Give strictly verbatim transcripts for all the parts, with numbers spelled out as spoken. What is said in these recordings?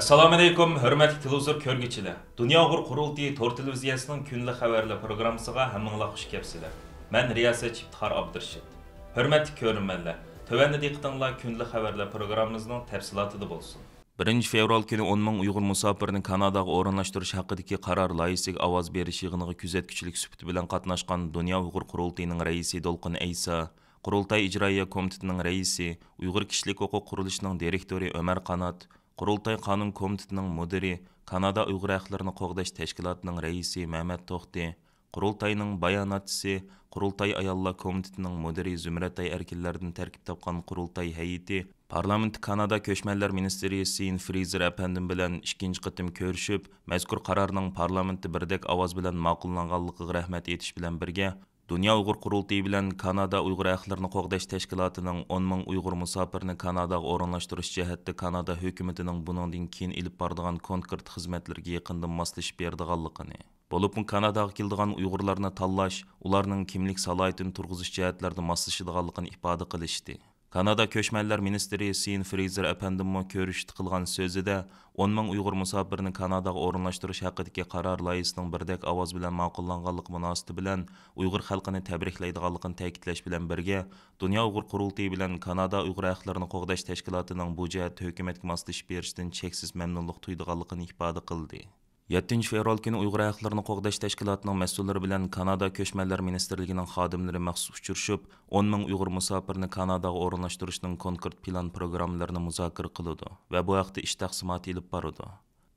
ئەسسالامۇئەلەيكۇم، ھۆرمەتلىك تېلېۋىزور كۆرگۈچىلەر! دۇنيا ئۇيغۇر قۇرۇلتىيى تور تېلېۋىزىيەسىنىڭ كۈندىلىك خەۋەرلەر پروگراممىسىغا ھەممىڭلار خۇش كەپسىلەر. مەن رىياسەتچى ئىپتىخار ئابدۇرېشىت. ھۆرمەتلىك كۆرۈرمەنلەر، تۆۋەندە دىققىتىڭلار كۈندىلىك خەۋەرلەر پروگراممىمىزنىڭ تەپسىلاتىدا بولسۇن. بىرىنچى فېۋرال كۈنى ئون مىڭ ئۇيغۇر مۇساپىرىنى كاناداغا ئورۇنلاشتۇرۇش ھەققىدىكى قارار لايىھىسىگە ئاۋاز بېرىش يىغىنىغا كۆزەتكۈچىلىك سۈپىتى بىلەن قاتناشقان دۇنيا ئۇيغۇر قۇرۇلتىيىنىڭ رەئىسى دولقۇن ئەيسا، قۇرۇلتاي ئىجرائىيە كومىتېتىنىڭ رەئىسى، ئۇيغۇر كىشىلىك ھوقۇق قۇرۇلۇشىنىڭ دىرېكتورى ئۆمەر قانات، قۇرۇلتاي قانۇن كومىتېتىنىڭ مۇدىرى، كانادا ئۇيغۇر ھەقلىرىنى قوغداش تەشكىلاتىنىڭ رەئىسى مەمەت توختى، قۇرۇلتاينىڭ باياناتچىسى، قۇرۇلتاي ئاياللار كومىتېتىنىڭ مۇدىرى زۇمرەتئاي ئەركىنلەردىن تەركىب تاپقان قۇرۇلتاي ھەيئىتى پارلامېنت كانادا كۆچمەنلەر مىنىستىرى سېيىن فرېيزېر ئەپەندىم بىلەن ئىككىنچى قېتىم كۆرۈشۈپ، مەزكۇر قارارنىڭ پارلامېنتتا بىردەك ئاۋاز بىلەن ماقۇللانغانلىقىغا رەھمەت ئېيتىش بىلەن بىرگە، دۇنيا ئۇيغۇر قۇرۇلتىيى بىلەن كانادا ئۇيغۇر ھەقلىرىنى قوغداش تەشكىلاتىنىڭ ئون مىڭ ئۇيغۇر مۇساپىرىنى كاناداغا ئورۇنلاشتۇرۇش جەھەتتە كانادا ھۆكۈمىتىنىڭ بۇنىڭدىن كېيىن ئېلىپ بارىدىغان كونكرېت خىزمەتلىرىگە يېقىندىن ماسلىشىپ بېرىدىغانلىقىنى، بولۇپمۇ كاناداغا كېلىدىغان ئۇيغۇرلارنى تاللاش، ئۇلارنىڭ كىملىك سالاھىيىتىنى تۇرغۇزۇش جەھەتلەردە ماسلىشىدىغانلىقىنى ئىپادە قىلىشتى. كانادا كۆچمەنلەر مىنىستىرى سېيىن فرېيزېر ئەپەندىممۇ كۆرۈشۈشتە قىلغان سۆزىدە، ئون مىڭ ئۇيغۇر مۇساپىرىنى كاناداغا ئورۇنلاشتۇرۇش ھەققىدىكى قارار لايىھىسىنىڭ بىردەك ئاۋاز بىلەن ماقۇللانغانلىقى مۇناسىۋىتى بىلەن ئۇيغۇر خەلقىنى تەبرىكلەيدىغانلىقىنى تەكىتلەش بىلەن بىرگە، دۇنيا ئۇيغۇر قۇرۇلتىيى بىلەن كانادا ئۇيغۇر ھەقلىرىنى قوغداش تەشكىلاتىنىڭ بۇ جەھەتتە ھۆكۈمەتكە ماسلىشىپ بېرىشىدىن چەكسىز مەمنۇنلۇق تۇيىدىغانلىقىنى ئىپادە قىلدى. يەتتىنچى فېۋرال كۈنى ئۇيغۇر ھەقلىرىنى قوغداش تەشكىلاتىنىڭ مەسئۇللىرى بىلەن كانادا كۆچمەنلەر مىنىستىرلىكىنىڭ خادىملىرى مەخسۇس ئۇچرىشىپ، ئون مىڭ ئۇيغۇر مۇساپىرىنى كاناداغا ئورۇنلاشتۇرۇشنىڭ كونكرېت پىلان پروگراممىلىرىنى مۇزاكىرە قىلىدۇ ۋە بۇ ھەقتە ئىش تەقسىماتى ئېلىپ بارىدۇ.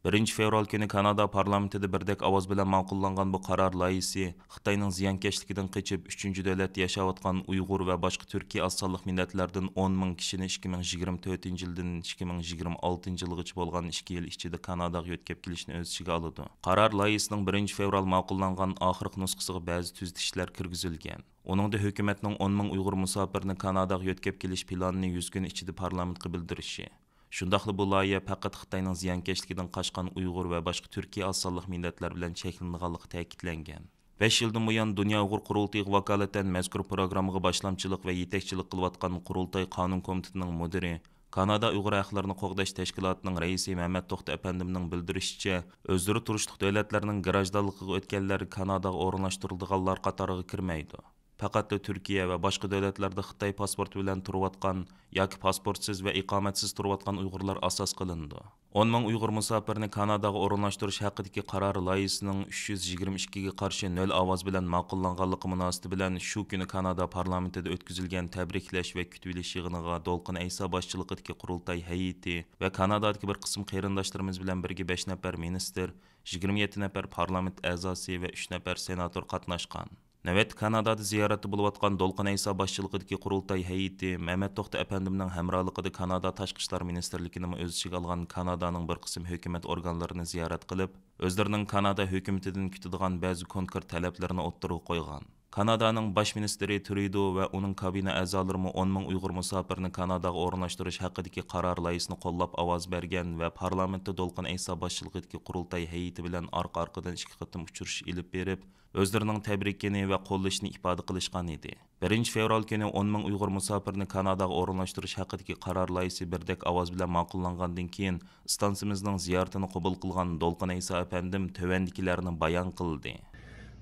بىرىنچى فېۋرال كۈنى كانادا پارلامېنتىدا بىردەك ئاۋاز بىلەن ماقۇللانغان بۇ قارار لايىھىسى خىتاينىڭ زىيانكەشلىكىدىن قېچىپ، ئۈچىنچى دۆلەتتە ياشاۋاتقان ئۇيغۇر ۋە باشقا تۈركىي ئاز سانلىق مىللەتلەردىن ئون مىڭ كىشىنى ئىككى مىڭ يىگىرمە تۆتىنچى يىلدىن ئىككى مىڭ يىگىرمە ئالتىنچى يىلغىچە بولغان ئىككى يىل ئىچىدە كاناداغا يۆتكەپ كېلىشنى ئۆز ئىچىگە ئالىدۇ. قارار لايىھىسىنىڭ بىرىنچى فېۋرال ماقۇللانغان ئاخىرقى نۇسخىسىغا بەزى تۈزىتىشلەر كىرگۈزۈلگەن. ئۇنىڭدا ھۆكۈمەتنىڭ ئون مىڭ ئۇيغۇر مۇساپىرىنى كاناداغا يۆتكەپ كېلىش پىلانىنى يۈز كۈن ئىچىدە پارلامېنتقا بىلدۈرۈشى، شۇنداقلا بۇ لايىھە پەقەت خىتاينىڭ زىيانكەشلىكىدىن قاچقان ئۇيغۇر ۋە باشقا تۈركىي ئاز سانلىق مىللەتلەر بىلەن چەكلىنىدىغانلىقى تەكىتلەنگەن. بەش يىلدىن بۇيان، دۇنيا ئۇيغۇر قۇرۇلتىيىغا ۋاكالىتەن مەزكۇر پروگراممىغا باشلامچىلىق ۋە يېتەكچىلىك قىلىۋاتقان قۇرۇلتاي قانۇن كومىتېتىنىڭ مۇدىرى، كانادا ئۇيغۇر ھەقلىرىنى قوغداش تەشكىلاتىنىڭ رەئىسى مەمەت توختى ئەپەندىمنىڭ بىلدۈرۈشىچە، ئۆزلىرى تۇرۇشلۇق دۆلەتلەرنىڭ گراژدانلىقىغا ئۆتكەنلەر كاناداغا ئورۇنلاشتۇرۇلىدىغانلار قاتارىغا كىرمەيدۇ. پەقەتلا تۈركىيە ۋە باشقا دۆلەتلەردە خىتاي پاسپورتى بىلەن تۇرۇۋاتقان ياكى پاسپورتسىز ۋە ئىقامەتسىز تۇرۇۋاتقان ئۇيغۇرلار ئاساس قىلىنىدۇ. ئون مىڭ ئۇيغۇر مۇساپىرنى كاناداغا ئورۇنلاشتۇرۇش ھەققىدىكى قارار لايىھىسىنىڭ ئۈچ يۈز يىگىرمە ئىككىگە قارشى نۆل ئاۋاز بىلەن ماقۇللانغانلىقى مۇناسىۋىتى بىلەن شۇ كۈنى كانادا پارلامېنتىدا ئۆتكۈزۈلگەن تەبرىكلەش ۋە كۈتۈۋېلىش يىغىنىغا دولقۇن ئەيسا باشچىلىقىدىكى قۇرۇلتاي ھەيئىتى ۋە كانادادىكى بىر قىسىم قېرىنداشلىرىمىز بىلەن بىرگە بەش نەپەر مىنىستىر، يىگىرمە يەتتە نەپەر پارلامېنت ئەزاسى ۋە ئۈچ نەپەر سېناتور قاتناشقان. نۆۋەتتە كانادادا زىيارەتتە بولۇۋاتقان دولقۇن ئەيسا باشچىلىقىدىكى قۇرۇلتاي ھەيئىتى مەمەت توختى ئەپەندىمنىڭ ھەمراھلىقىدا كانادا تاشقى ئىشلار مىنىستىرلىكىنىمۇ ئۆز ئىچىگە ئالغان كانادانىڭ بىر قىسىم ھۆكۈمەت ئورگانلىرىنى زىيارەت قىلىپ، ئۆزلىرىنىڭ كانادا ھۆكۈمىتىدىن كۈتىدىغان بەزى كونكرېت تەلەپلىرىنى ئوتتۇرىغا قويغان. كانادانىڭ باش مىنىستىرى ترۇدو ۋە ئۇنىڭ كابىنە ئەزالىرىمۇ ئون مىڭ ئۇيغۇر مۇساپىرىنى كاناداغا ئورۇنلاشتۇرۇش ھەققىدىكى قارار لايىھىسىنى قوللاپ ئاۋاز بەرگەن ۋە پارلامېنتتا دولقۇن ئەيسا باشچىلىقىدىكى قۇرۇلتاي ھەيئىتى بىلەن ئارقا-ئارقىدىن ئىككى قېتىم ئۇچرىشىش ئېلىپ بېرىپ، ئۆزلىرىنىڭ تەبرىكىنى ۋە قوللىشىنى ئىپادە قىلىشقان ئىدى. بىرىنچى فېۋرال كۈنى ئون مىڭ ئۇيغۇر مۇساپىرنى كاناداغا ئورۇنلاشتۇرۇش ھەققىدىكى قارار لايىھىسى بىردەك ئاۋاز بىلەن ماقۇللانغاندىن كېيىن، ئىستانسىمىزنىڭ زىيارىتىنى قوبۇل قىلغان دولقۇن ئەيسا ئەپەندىم تۆۋەندىكىلەرنى بايان قىلدى.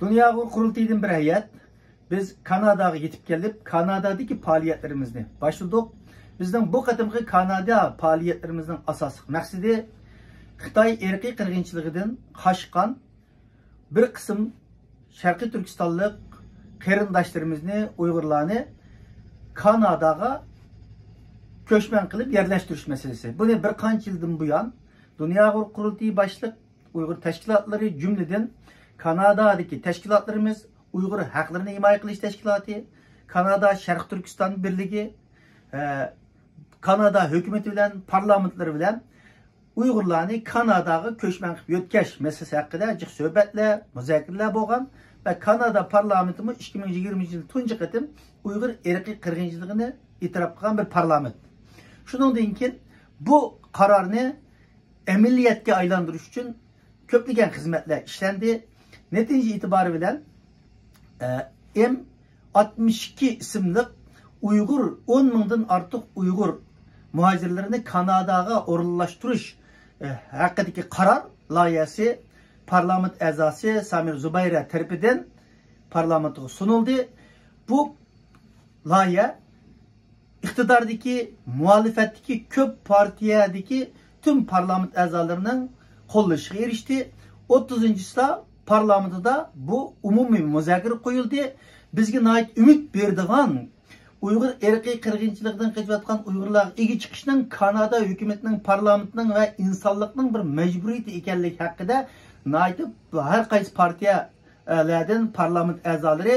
دۇنيا ئۇيغۇر قۇرۇلتىيىدىن بىر ھەيئەت بىز كاناداغا يېتىپ كېلىپ، كانادادىكى پائالىيەتلىرىمىزنى باشلىدۇق. بىزنىڭ بۇ قېتىمقى كانادا پائالىيەتلىرىمىزنىڭ ئاساسلىق مەقسىتى خىتاي ئىرقىي قىرغىنچىلىقىدىن قاچقان بىر قىسىم شەرقىي تۈركىستانلىق قېرىنداشلىرىمىزنى، ئۇيغۇرلارنى كاناداغا كۆچمەن قىلىپ يەرلەشتۈرۈش مەسىلىسى. بۇنى بىر قانچە يىلدىن بۇيان دۇنيا ئۇيغۇر قۇرۇلتىيى باشلىق ئۇيغۇر تەشكىلاتلىرى، جۈملىدىن كانادادىكى تەشكىلاتلىرىمىز، ئۇيغۇر ھەقلىرىنى ھىمايە قىلىش تەشكىلاتى، كانادا شەرقىي تۈركىستان بىرلىكى، ئە، كانادا ھۆكۈمىتى بىلەن، پارلامېنتلىرى بىلەن ئۇيغۇرلارنى كاناداغا كۆچمەن قىلىپ يۆتكەش مەسىلىسى ھەققىدە جىق سۆھبەتلەر، مۇزاكىرىلەر بولغان ۋە كانادا پارلامېنتىمۇ ئىككى مىڭ يىگىرمىنچى يىلى تۇنجى قېتىم ئۇيغۇر ئىرقىي قىرغىنچىلىقىنى ئېتىراپ قىلغان بىر پارلامېنت. شۇنىڭدىن كېيىن بۇ قارارنى ئەمەلىيەتكە ئايلاندۇرۇش ئۈچۈن كۆپلىگەن خىزمەتلەر ئىشلەندى. نەتىجە ئېتىبارى بىلەن، ئە، ئېم ئاتمىش ئىككى ئىسىملىق ئۇيغۇر، ئون مىڭدىن ئارتۇق ئۇيغۇر مۇھاجىرلىرىنى كاناداغا ئورۇنلاشتۇرۇش، ھەققىدىكى قارار لايىھەسى پارلامېنت ئەزاسى سامىر زۇبەيرە تەرىپىدىن پارلامېنتقا سۇنۇلدى. بۇ لايىھە ئىقتىداردىكى، مۇھالىپەتتىكى كۆپ پارتىيەدىكى پۈتۈن پارلامېنت ئەزالىرىنىڭ قوللىشىغا ئېرىشتى. ئوتتۇزىنچىسىدا پارلامېنتىدا بۇ ئومۇمىي مۇزاكىرە قويۇلدى. بىزگە ناھايىتى ئۈمىد بېرىدىغان ئۇيغۇر ئىرقىي قىرغىنچىلىقىدىن قېچىۋاتقان ئۇيغۇرلارغا ئىگە چىقىشنىڭ كانادا ھۆكۈمىتىنىڭ، پارلامېنتنىڭ ۋە ئىنسانلىقنىڭ بىر مەجبۇرىيىتى ئىكەنلىكى ھەققىدە ناھايىتى ھەر قايسى پارتىيە لەردىن پارلامېنت ئەزالىرى،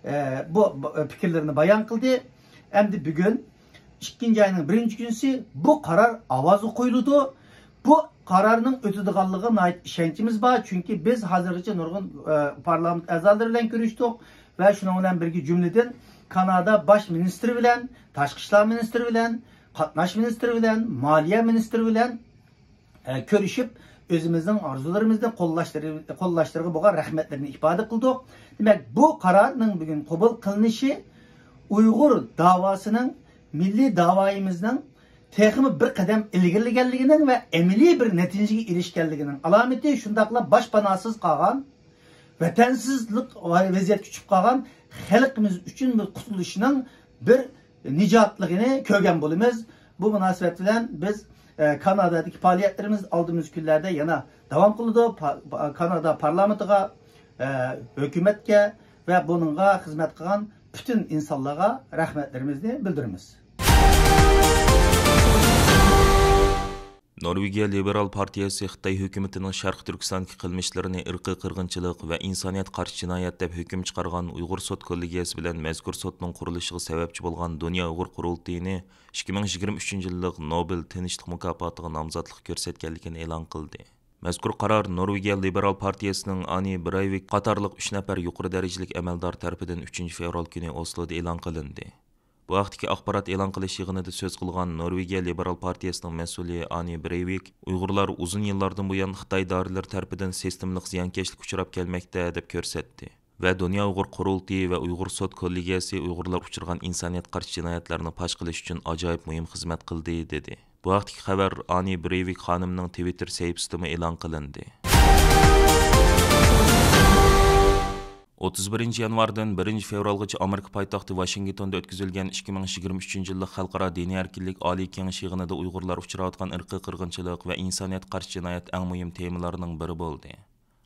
ئە، بۇ، بۇ پىكىرلىرىنى بايان قىلدى. ئەمدى بۈگۈن ئىككىنچى ئاينىڭ بىرىنچى كۈنىسى بۇ قارار ئاۋازغا قويۇلىدۇ. بۇ قارارنىڭ ئۆتىدىغانلىقىغا ناھايىتى ئىشەنچىمىز بار، چۈنكى بىز ھازىرغىچە نۇرغۇن، ئە، پارلامېنت ئەزالىرى بىلەن كۆرۈشتۇق ۋە شۇنىڭ بىلەن بىرگە جۈملىدىن كانادا باش مىنىستىرى بىلەن، تاشقى ئىشلار مىنىستىرى بىلەن، قاتناش مىنىستىرى بىلەن، مالىيە مىنىستىرى بىلەن ئە، كۆرۈشۈپ، ئۆزىمىزنىڭ ئارزۇلىرىمىزنى قوللاشلىرى-، قوللاشلىرىغا بولغان رەھمەتلىرىنى ئىپادە قىلدۇق. دېمەك، بۇ قارارنىڭ بۈگۈن قوبۇل قىلىنىشى ئۇيغۇر داۋاسىنىڭ، مىللىي داۋايىمىزنىڭ تېخىمۇ بىر قەدەم ئىلگىرىلىگەنلىكىنىڭ ۋە ئەمەلىي بىر نەتىجىگە ئېرىشكەنلىكىنىڭ ئالامىتى، شۇنداقلا باش پاناھسىز قالغان، ۋەتەنسىزلىك ۋەزىيەتكە چۈشۈپ قالغان خەلقىمىز ئۈچۈن بىر قۇتۇلۇشنىڭ بىر نىجاتلىقىنى كۆرگەن بولىمىز. بۇ مۇناسىۋەت بىلەن بىز، ئە، كانادادىكى پائالىيەتلىرىمىز ئالدىمىزدىكى كۈنلەردە يەنە داۋام قىلىدۇ. پا-، پا-، كانادا پارلامېنتىغا، ئە، ھۆكۈمەتكە ۋە بۇنىڭغا خىزمەت قىلغان پۈتۈن ئىنسانلارغا رەھمەتلىرىمىزنى بىلدۈرىمىز. نورۋېگىيە لىبېرال پارتىيەسى خىتاي ھۆكۈمىتىنىڭ شەرقىي تۈركىستاندىكى قىلمىشلىرىنى ئىرقىي قىرغىنچىلىق ۋە ئىنسانىيەتكە قارشى جىنايەت دەپ ھۆكۈم چىقارغان ئۇيغۇر سوت كوللېگىيەسى بىلەن مەزكۇر سوتنىڭ قۇرۇلۇشىغا سەۋەبچى بولغان دۇنيا ئۇيغۇر قۇرۇلتىيىنى ئىككى مىڭ يىگىرمە ئۈچىنچى يىللىق نوبېل تىنچلىق مۇكاپاتىغا نامزاتلىق كۆرسەتكەنلىكىنى ئېلان قىلدى. مەزكۇر قارار نورۋېگىيە لىبېرال پارتىيەسىنىڭ ئانى برېيۋىك قاتارلىق ئۈچ نەپەر يۇقىرى دەرىجىلىك ئەمەلدار تەرىپىدىن ئۈچىنچى فېۋرال كۈنى ئوسلودا ئېلان قىلىندى. بۇ ھەقتىكى ئاخبارات ئېلان قىلىش يىغىنىدا سۆز قىلغان نورۋېگىيە لىبېرال پارتىيەسىنىڭ مەسئۇلى ئانى برېيۋىك ئۇيغۇرلار ئۇزۇن يىللاردىن بۇيان خىتاي دارىلىرى تەرىپىدىن سىستېمىلىق زىيانكەشلىككە ئۇچراپ كەلمەكتە، دەپ كۆرسەتتى ۋە دۇنيا ئۇيغۇر قۇرۇلتىيى ۋە ئۇيغۇر سوت كوللېگىيەسى ئۇيغۇرلار ئۇچرىغان ئىنسانىيەتكە قارشى جىنايەتلەرنى پاش قىلىش ئۈچۈن ئاجايىپ مۇھىم خىزمەت قىلدى، دېدى. بۇ ھەقتىكى خەۋەر ئانى برېيۋىك خانىمنىڭ تىۋىتتېر سەھىپىسىدىمۇ ئېلان قىلىندى. ئوتتۇز بىرىنچى يانۋاردىن بىرىنچى فېۋرالغىچە ئامېرىكا پايتەختى ۋاشىنگتوندا ئۆتكۈزۈلگەن ئىككى مىڭ يىگىرمە ئۈچىنچى يىللىق خەلقئارا دىنىي ئەركىنلىك ئالىي كېڭىشى يىغىنىدا ئۇيغۇرلار ئۇچراۋاتقان ئىرقىي قىرغىنچىلىق ۋە ئىنسانىيەتكە قارشى جىنايەت ئەڭ مۇھىم تېمىلارنىڭ بىرى بولدى.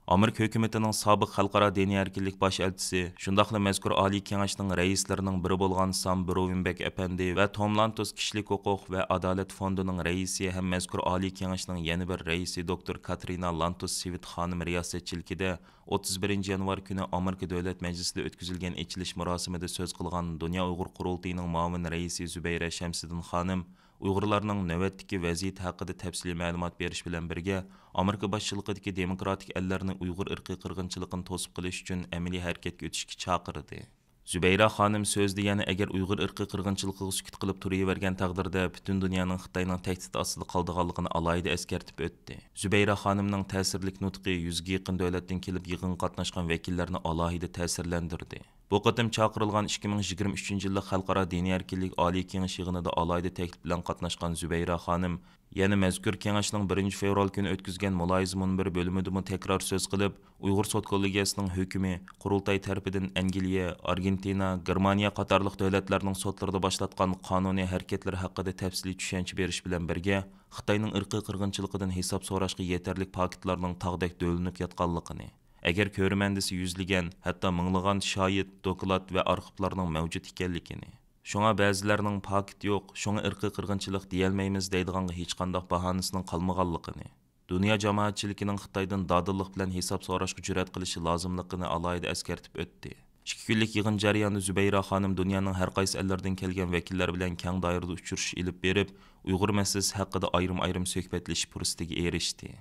ئامېرىكا ھۆكۈمىتىنىڭ سابىق خەلقئارا دىنىي ئەركىنلىك باش ئەلچىسى، شۇنداقلا مەزكۇر ئالىي كېڭەشنىڭ رەئىسلىرىنىڭ بىرى بولغان سام بروۋېنبېك ئەپەندى ۋە توم لانتوس كىشىلىك ھوقۇق ۋە ئادالەت فوندىنىڭ رەئىسى ھەم مەزكۇر ئالىي كېڭەشنىڭ يەنە بىر رەئىسى دوكتور كاترىنا لانتوس سۋىت خانىم رىياسەتچىلىكىدە ئوتتۇز بىرىنچى يانۋار كۈنى ئامېرىكا دۆلەت مەجلىسىدە ئۆتكۈزۈلگەن ئېچىلىش مۇراسىمىدا سۆز قىلغان دۇنيا ئۇيغۇر قۇرۇلتىيىنىڭ مۇئاۋىن رەئىسى زۇبەيرە شەمسىدىن خانىم ئۇيغۇرلارنىڭ نۆۋەتتىكى ۋەزىيىتى ھەققىدە تەپسىلىي مەلۇمات بېرىش بىلەن بىرگە، ئامېرىكا باشچىلىقىدىكى دېموكراتىك ئەللەرنى ئۇيغۇر ئىرقىي قىرغىنچىلىقىنى توسۇپ قېلىش ئۈچۈن ئەمەلىي ھەرىكەتكە ئۆتۈشكە چاقىردى. زۇبەيرە خانىم سۆزىدە يەنە ئەگەر ئۇيغۇر ئىرقىي قىرغىنچىلىقىغا سۈكۈت قىلىپ تۇرۇۋەرگەن تەقدىردە، پۈتۈن دۇنيانىڭ خىتاينىڭ تەھدىتى ئاستىدا قالىدىغانلىقىنى ئالاھىدە ئەسكەرتىپ ئۆتتى. زۇبەيرە خانىمنىڭ تەسىرلىك نۇتقى يۈزگە يېقىن دۆلەتتىن كېلىپ يىغىنغا قاتناشقان ۋەكىللەرنى ئالاھىدە تەسىرلەندۈردى. بۇ قېتىم چاقىرىلغان ئىككى مىڭ يىگىرمە ئۈچىنچى يىللىق خەلقئارا دىنىي ئەركىنلىك ئالىي كېڭىشى يىغىنىدا ئالاھىدە تەكلىپ بىلەن قاتناشقان زۇبەيرە خانىم يەنە مەزكۇر كېڭەشنىڭ بىرىنچى فېۋرال كۈنى ئۆتكۈزگەن مۇلاھىزە مۇنبىرى بۆلۈمىدىمۇ تەكرار سۆز قىلىپ، ئۇيغۇر سوت كوللېگىيەسىنىڭ ھۆكۈمى قۇرۇلتاي تەرىپىدىن ئەنگلىيە، ئارگېنتىنا، گېرمانىيە قاتارلىق دۆلەتلەرنىڭ سوتلىرىدا باشلاتقان قانۇنىي ھەرىكەتلىرى ھەققىدە تەپسىلىي چۈشەنچە بېرىش بىلەن بىرگە، خىتاينىڭ ئىرقىي قىرغىنچىلىقىدىن ھېساب سوراشقا يېتەرلىك پاكىتلارنىڭ تاغدەك دۆۋىلىنىپ ياتقانلىقىنى، ئەگەر كۆرۈمەندىسى يۈزلىگەن، ھەتتا مىڭلىغان شاھىت، دوكلات ۋە ئارخىپلارنىڭ مەۋجۇت ئىكەنلىكىنى، شۇڭا بەزىلەرنىڭ پاكىت يوق، شۇڭا ئىرقىي قىرغىنچىلىق دېيەلمەيمىز دەيدىغانغا ھېچقانداق باھانىسىنىڭ قالمىغانلىقىنى، دۇنيا جامائەتچىلىكىنىڭ خىتايدىن دادىللىق بىلەن ھېساب سوراشقا جۈرئەت قىلىشى لازىملىقىنى ئالاھىدە ئەسكەرتىپ ئۆتتى. ئىككى كۈنلۈك يىغىن جەريانىدا زۇبەيرە خانىم دۇنيانىڭ ھەر قايسى ئەللىرىدىن كەلگەن ۋەكىللەر بىلەن كەڭ دائىرىدە ئۇچرىشىش ئېلىپ بېرىپ، ئۇيغۇر مەسىلىسى ھەققىدە ئايرىم-ئايرىم سۆھبەتلىشىش پۇرسىتىگە ئېرىشتى.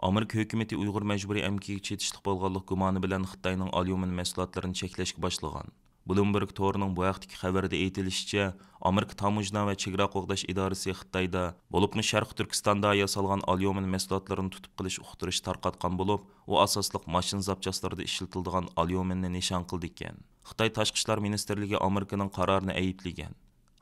ئامېرىكا ھۆكۈمىتى ئۇيغۇر مەجبۇرىي ئەمگىكىگە چېتىشلىق بولغانلىق گۇمانى بىلەن خىتاينىڭ ئاليۇمىن مەھسۇلاتلىرىنى چەكلەشكە باشلىغان. بلومبېرگ تورىنىڭ بۇ ھەقتىكى خەۋىرىدە ئېيتىلىشىچە، ئامېرىكا تاموژنا ۋە چېگرا قوغداش ئىدارىسى خىتايدا، بولۇپمۇ شەرقىي تۈركىستاندا ياسالغان ئاليۇمىن مەھسۇلاتلىرىنى تۇتۇپ قېلىش ئۇقتۇرۇشى تارقاتقان بولۇپ، ئۇ ئاساسلىق ماشىنا زاپچاسلىرىدا ئىشلىتىلىدىغان ئاليۇمىننى نىشان قىلىدىكەن. خىتاي تاشقى ئىشلار مىنىستىرلىكى ئامېرىكىنىڭ قارارىنى ئەيىبلىگەن.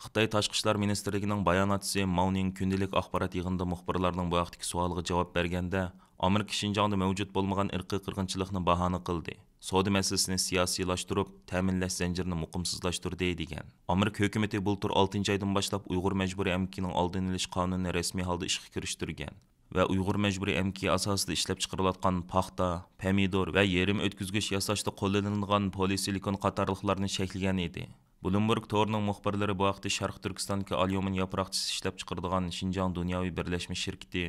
خىتاي تاشقى ئىشلار مىنىستىرلىكىنىڭ باياناتچىسى ماۋ نىڭ كۈندىلىك ئاخبارات يىغىنىدا مۇخبىرلارنىڭ بۇ ھەقتىكى سوئالىغا جاۋاب بەرگەندە، ئامېرىكا شىنجاڭدا مەۋجۇت بولمىغان ئىرقىي قىرغىنچىلىقنى باھانە قىلدى. سودا مەسىلىسىنى سىياسىيلاشتۇرۇپ، تەمىنلەش زەنجىرىنى مۇقىمسىزلاشتۇردى، دېگەن. ئامېرىكا ھۆكۈمىتى بۇلتۇر ئالتىنچى ئايدىن باشلاپ ئۇيغۇر مەجبۇرىي ئەمگىكىنىڭ ئالدىنى ئېلىش قانۇنىنى رەسمىي ھالدا ئىشقا كىرىشتۈرگەن ۋە ئۇيغۇر مەجبۇرىي ئەمگىكى ئاساسىدا ئىشلەپچىقىرىلىۋاتقان پاختا، پەمىدۇر ۋە يېرىم ئۆتكۈزگۈچ ياساشتا قوللىنىلىدىغان پولىسىلىكون قاتارلىقلارنى چەكلىگەن ئىدى. بلومبېرگ تورىنىڭ مۇخبىرلىرى بۇ ھەقتە شەرقىي تۈركىستاندىكى ئاليۇمىن ياپراقچىسى ئىشلەپچىقىرىدىغان شىنجاڭ دۇنياۋى بىرلەشمە شىركىتى،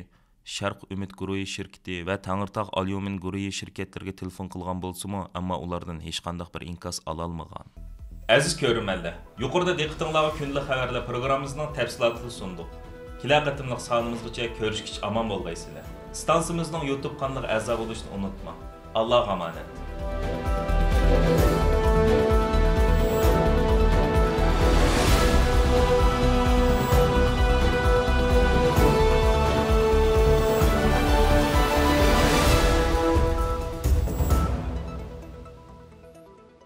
شەرق ئۈمىد گۇرۇھى شىركىتى ۋە تەڭرىتاغ ئاليۇمىن گۇرۇھى شىركەتلىرىگە تېلېفون قىلغان بولسىمۇ، ئەمما ئۇلاردىن ھېچقانداق بىر ئىنكاس ئالالمىغان. ئەزىز كۆرۈرمەنلەر، يۇقىرىدا دىققىتىڭلارغا كۈندىلىك خەۋەرلەر پروگراممىمىزنىڭ تەپسىلاتىنى سۇندۇق. كېلەر قېتىملىق سانىمىزغىچە كۆرۈشكىچە ئامان بولغايسىلەر. ئىستانسىمىزنىڭ يۇتۇب قانىلىغا ئەزا بولۇشنى ئۇنتۇماڭ. ئاللاغا ئامانەت.